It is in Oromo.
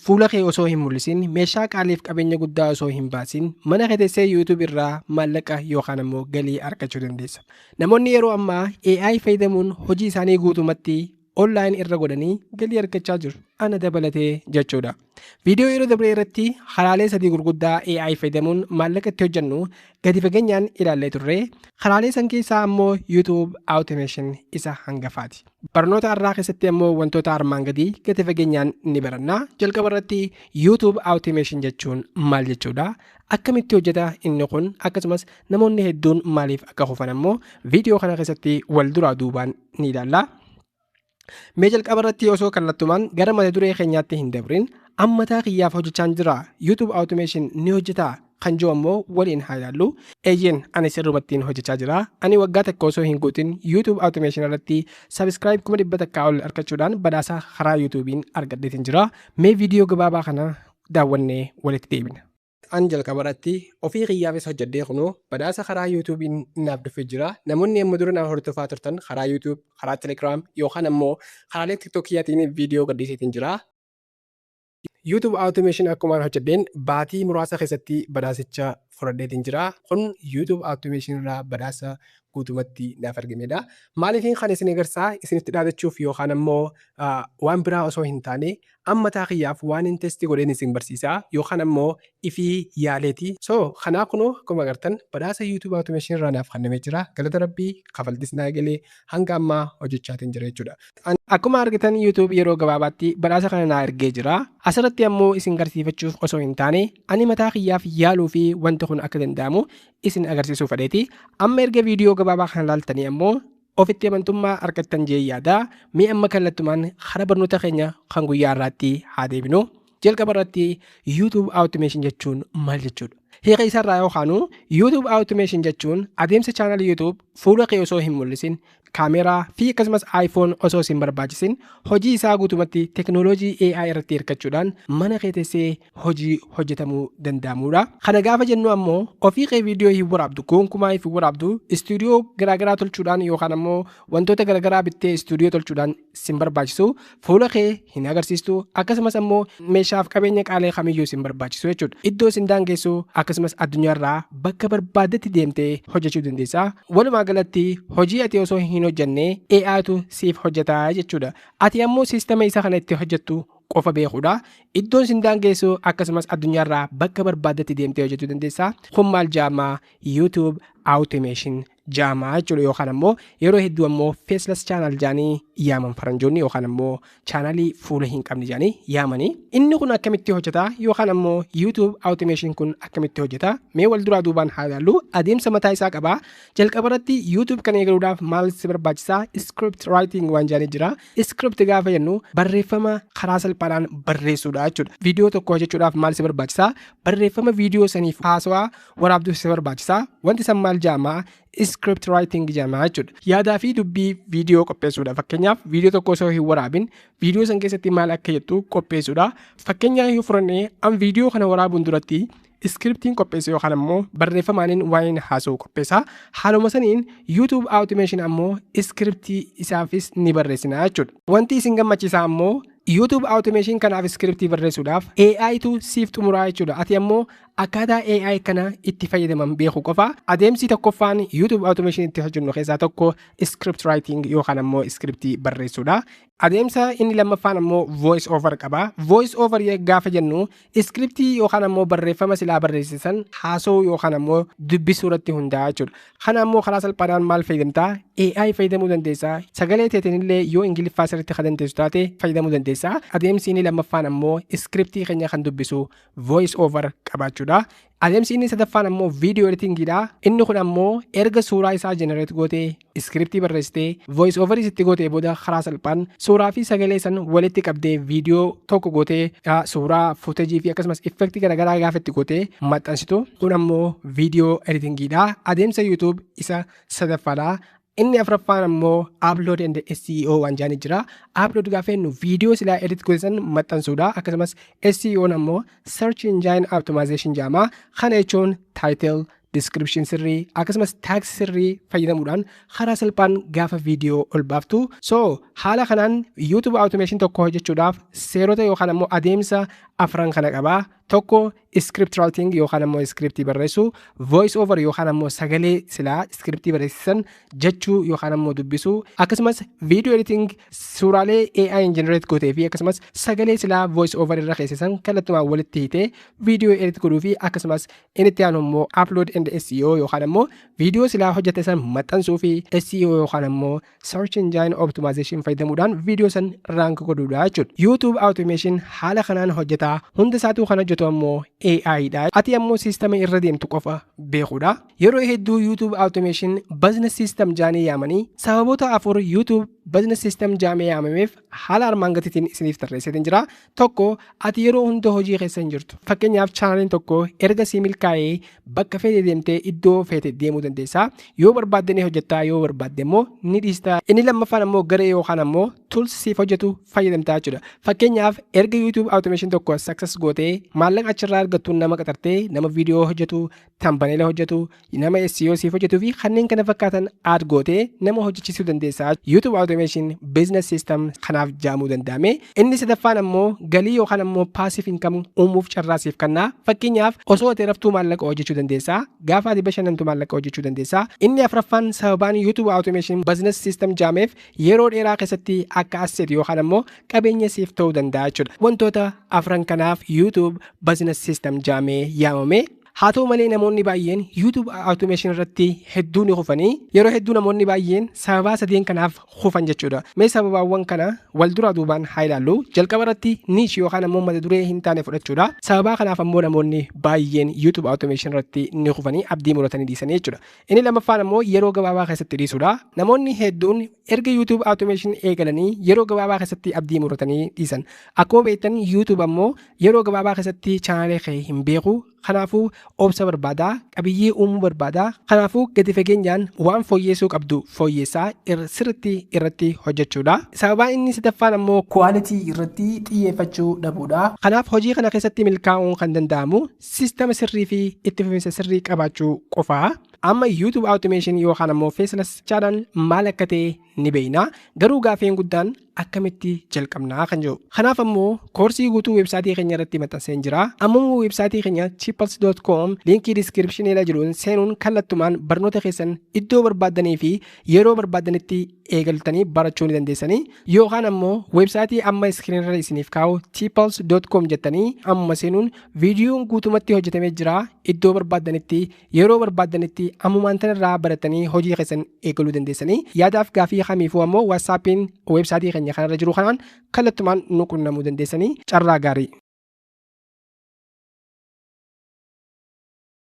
Fuula kee osoo hin mul'isin, meeshaa qaaliif qabeenya guddaa osoo hin baasin, mana kee teessee YouTube irraa maallaqa yookaan ammoo galii argachuu dandeessa. Namoonni yeroo ammaa AI fayyadamuun hojii isaanii guutumatti online irra godhanii galii argachaa jiru. Ana dabalatee jechuudha. Viidiyoo yeroo dabree irratti karaalee sadii gurguddaa AI fayyadamuun maallaqa itti hojjennu gadi fageenyaan ilaallee turre. Karaalee san keessaa ammoo YouTube Automation isa hangafaati. Barnoota har'aa keessatti ammoo wantoota armaan gadii gadi fageenyaan ni baranna. Jalqaba irratti YouTube Automation jechuun maal jechuudha? Akkamitti hojjeta inni kun? Akkasumas namoonni hedduun maaliif akka kufan ammoo viidiyoo kana keessatti wal duraa duubaan ni ilaalla. Mee jalqaba irratti osoo kallattumaan gara mata duree keenyaatti hin dabrin, ammataa kiyyaaf hojjechaan jira, YouTube Automation ni hojjetaa kan jiru ammoo waliin haa ilaallu. Eeyyeen, ani sirrumattiin hojjechaa jira. Ani waggaa 1 osoo hin guutin YouTube Automation irratti subscribe 100,000 ol argachuudhaan badhaasa karaa YouTube'n argadheetiin jira. Mee viidiyoo gabaabaa kana daawwannee walitti deebina. An jalqaba irratti ofii kiyyaafis hojjedhee kunoo badhaasa karaa YouTube'n naaf dhufee jira. Namoonni amma dura na hordofaa turtan karaa YouTube, karaa Telegram yookaan ammoo karaalee TikTok kiyyaatiin viidiyoo gadhiiseetiin jira. YouTube Automation akkumaan hojjedheen baatii muraasa keessatti badhaasicha fudhadheetiin jira. Kun YouTube Automation irraa badhaasa guutumatti naaf argamedha. Maaliifin kan isin agarsiisaa isinitti dhaadachuuf yookaan ammoo waan biraa osoo hin taane, ammataa kiyyaaf waan hin test godheen isin barsiisaa yookaan ammoo ifii yaaleeti. So kanaa kunoo akkuma agartan badhaasa YouTube Automation irraa naaf kennamee jira. Galata Rabbii, kafaltis naa eegalee hanga ammaa hojjechaatiin jira jechuudha. Akkuma argitan YouTube yeroo gabaabaatti badhaasa kana naa ergee jira. Asirratti ammoo isin garsiifachuuf osoo hin taane, ani mataa kiyyaaf yaaluu fi wanti kun akka danda'amu isin agarsiisuu fedheeti. Amma erga viidiyoo gabaabaa kana laaltanii ammoo ofitti amantummaa argattan jee yaada. Mee amma kallattumaan karaa barnoota keenya kan guyyaa irraatti haa deebinu. Jalqaba irratti YouTube Automation jechuun maal jechuudha? Hiika isarraa yookaanu YouTube Automation jechuun adeemsa chaanalii YouTube fuula kee osoo hin mul'isin, kaameeraa fi akkasumas iPhone osoo hin barbaachisin, hojii isaa guutumatti teknooloojii AI irratti hirkachuudhaan mana kee teessee hojii hojjetamuu danda'amudha. Kana gaafa jennu ammoo ofii kee viidiyoo hin waraabdu, gonkumaa hin waraabdu, istuudiyoo garaagaraa tolchuudhaan yookaan ammoo wantoota garaagaraa bittee istuudiyoo tolchuudhaan sin barbaachisu, fuula kee hin agarsiistu, akkasumas ammoo meeshaaf qabeenya qaalee kamiyyuu sin barbaachisu jechuudha. Iddoo sin daangessu, akkasumas addunyaarraa bakka barbaaddetti deemtee hojjechuu dandeessa. Walumaa galatti hojii ati osoo hin hojjenne AItu siif hojjetaa jechuudha. Ati ammoo siistama isa kana itti hojjettu qofa beekuudha. Iddoon sin daangessu, akkasumas addunyaarraa bakka barbaaddetti deemtee hojjechuu dandeessa. Kun maal jaamaa? YouTube Automation jaamaa jechuudha, yookaan ammoo yeroo hedduu ammoo faceless channel jaanii yaaman faranjoonni, yookaan ammoo chaanalii fuula hin qabne jaanii yaamanii. Inni kun akkamitti hojjeta yookaan ammoo YouTube Automation kun akkamitti hojjeta? Mee wal duraa duubaan haa ilaallu. Adeemsa mataa isaa qaba. Jalqaba irratti YouTube kana eegaluudhaaf maal si barbaachisaa? Script writing waan jaanii jira. Script gaafa jennu barreeffama karaa salphaadhaan barreessuudha jechuudha. Viidiyoo tokko hojjechuudhaaf maal si barbaachisaa? Barreeffama viidiyoo saniif haasawaa waraabduuf si barbaachisaa. Wanti san maal jaamaa? Script writing jedhama jechuudha. Yaadaa fi dubbii viidiyoo qopheessuudha. Fakkeenyaaf, viidiyoo tokko osoo hin waraabin viidiyoo san keessatti maal akka jettu qopheessuudha. Fakkeenyaaf yoo fudhannee, an viidiyoo kana waraabuun duratti scriptiin qopheessu yookaan ammoo barreeffamaaniin waa'een haasa'u qopheessa. Haaluma saniin YouTube Automation ammoo scriptii isaafis ni barreessina jechuudha. Wanti isin gammachiisaa ammoo YouTube Automation kanaaf scriptii barreessuudhaaf AItu siif xumuraa jechuudha. Ati ammoo akkaataa AI kana itti fayyadaman beeku qofa. Adeemsi tokkoffaan YouTube Automation itti hojjennu keessaa tokko script writing yookaan ammoo scriptii barreessuudha. Adeemsa inni lammaffaan ammoo voice over qaba. Voice over gaafa jennu scriptii yookaan ammoo barreeffama silaa barreessisan haasa'uu yookaan ammoo dubbisuu irratti hundaa'a jechuudha. Kana ammoo karaa salphaadhaan maal fayyadamtaa? AI fayyadamuu dandeessaa. Sagalee teetiin illee yoo Ingiliffaa sirriitti kan dandeessu taate fayyadamuu dandeessaa. Adeemsi inni lammaffaan ammoo scriptii keenya kan dubbisu voice over qabaachuudha. Adeemsi inni sadaffaan ammoo video editingiidha. Inni kun ammoo erga suuraa isaa generate gootee, scriptii barreessitee, voice over sitti gootee booda karaa salphaan suuraa fi sagalee san walitti qabdee viidiyoo tokko gootee, suuraa, footage fi akkasumas effectii garaagaraa gaafa itti gootee maxxansitu, kun ammoo video editingiidha. Adeemsa YouTube isa sadaffaadha. Inni afuraffaan ammoo upload and SEO waan jedhanii jira. Upload gaafa jennu viidiyoo silaa edit godhan maxxansuudha. Akkasumas SEO ammoo search engine optimization jedhama. Kana jechuun title, description sirrii, akkasumas tags sirrii fayyadamuudhaan karaa salphaan gaafa viidiyoo ol baaftu. So haala kanaan YouTube automation tokko hojjechuudhaaf seerota yookaan ammoo adeemsa afran kana qabaa. Tokko, script writing yookaan ammoo scriptii barreessuu, voice over yookaan ammoo sagalee silaa scriptii barreessisan jechuu yookaan ammoo dubbisuu, akkasumas video editing, suuraalee AI generate gootee fi akkasumas sagalee silaa voice over irra keessisan kallattumaan walitti hiitee video edit godhuu fi akkasumas inni itti aanu immoo upload and SEO yookaan ammoo viidiyoo silaa hojjete san maxxansuu fi SEO yookaan ammoo search engine optimization fayyadamuudhaan viidiyoo san rank godhuudha jechuudha. YouTube automation haala kanaan hojjetaa. Hunda isaatuu kan hojjetu ammoo AI dha. Ati ammoo siistama irra deemtu qofa beekuudha. Yeroo hedduu YouTube automation business system jaanii yaamanii, sababoota afur YouTube business system jaamee yaamameef haala armaan gadiitiin isiniif tarreesseetiin jira. Tokko, ati yeroo hunda hojii keessa hin jirtu. Fakkeenyaaf, chaanaliin tokko erga sii milkaa'ee bakka feete deemtee iddoo feete deemuu dandeessa. Yoo barbaadde ni hojjettaa, yoo barbaadde immoo ni dhiista. Inni lammaffaan ammoo garee yookaan ammoo tools siif hojjetu fayyadamtaa jechuudha. Fakkeenyaaf, erga YouTube automation tokko success gootee maallaqa achirraa argattuun nama qaxartee, nama viidiyoo hojjetu, thumbnail hojjetu, nama SEO siif hojjetuu fi kanneen kana fakkaatan add gootee nama hojjechiisuu dandeessa. YouTube automation business system kanaaf jaamuu danda'ame. Inni sadaffaan ammoo galii yookaan ammoo passive income uumuuf carraa siif kennaa. Fakkeenyaaf, osoo ati raftuu maallaqa hojjechuu dandeessa. Gaafa ati bashannantu maallaqa hojjechuu dandeessa. Inni afuraffaan sababaan YouTube automation business system jaameef yeroo dheeraa keessatti akka asset yookaan ammoo qabeenya siif ta'uu danda'a jechuudha. Wantoota afran kanaaf YouTube business system jaamee yaamame. Haa ta'u malee, namoonni baay'een YouTube automation irratti hedduu ni kufanii. Yeroo hedduu namoonni baay'een sababaa sadeen kanaaf kufan jechuudha. Mee sababaawwan kana wal duraa duubaan haa ilaallu. Jalqaba irratti niche yookaan ammoo mata duree hin taane fudhachuudha. Sababaa kanaaf ammoo namoonni baay'een YouTube automation irratti ni kufanii abdii muratanii dhiisanii jechuudha. Inni lammaffaan ammoo yeroo gabaabaa keessatti dhiisuudha. Namoonni hedduun erga YouTube automation eegalanii yeroo gabaabaa keessatti abdii muratanii dhiisan. Akkuma beektan, YouTube ammoo yeroo gabaabaa keessatti chaanalee kee hin beeku. Kanaafuu obsa barbaadaa, qabiyyee uumuu barbaadaa. Kanaafuu gadi fageenyaan waan fooyyessuu qabdu fooyyessaa sirriitti irratti hojjechuudha. Sababaan inni sadaffaan ammoo quality irratti xiyyeeffachuu dhabuudha. Kanaaf hojii kana keessatti milkaa'uun kan danda'amu siistama sirrii fi itti fufinsa sirrii qabaachuu qofaa. Amma YouTube automation yookaan ammoo faceless channel maal akka ta'e ni beekna. Garuu gaafiin guddaan akkamitti jalqabnaa kan jiru. Kanaaf ammoo koorsii guutuu weebsaayitii keenya irratti maxxanseen jira. Ammoo weebsaayitii keenya chipals.com liinkii description irra jiruun seenuun kallattumaan barnoota keessan iddoo barbaaddanii fi yeroo barbaaddanitti eegaltanii barachuu ni dandeessanii. Yookaan ammoo weebsaayitii amma iskiriin irra isiniif kaa'u chipals.com jettanii amma seenuun viidiyoon guutumatti hojjetamee jira. Iddoo barbaaddanitti, yeroo barbaaddanitti, ammumaan tanarraa baratanii hojii keessan eegaluu dandeessanii. Yaadaaf gaafii kamiifuu ammoo WhatsAppiin weebsaayitii keenya kanarra jiru kanaan kallattumaan nu qunnamuu dandeessanii. Carraa gaarii.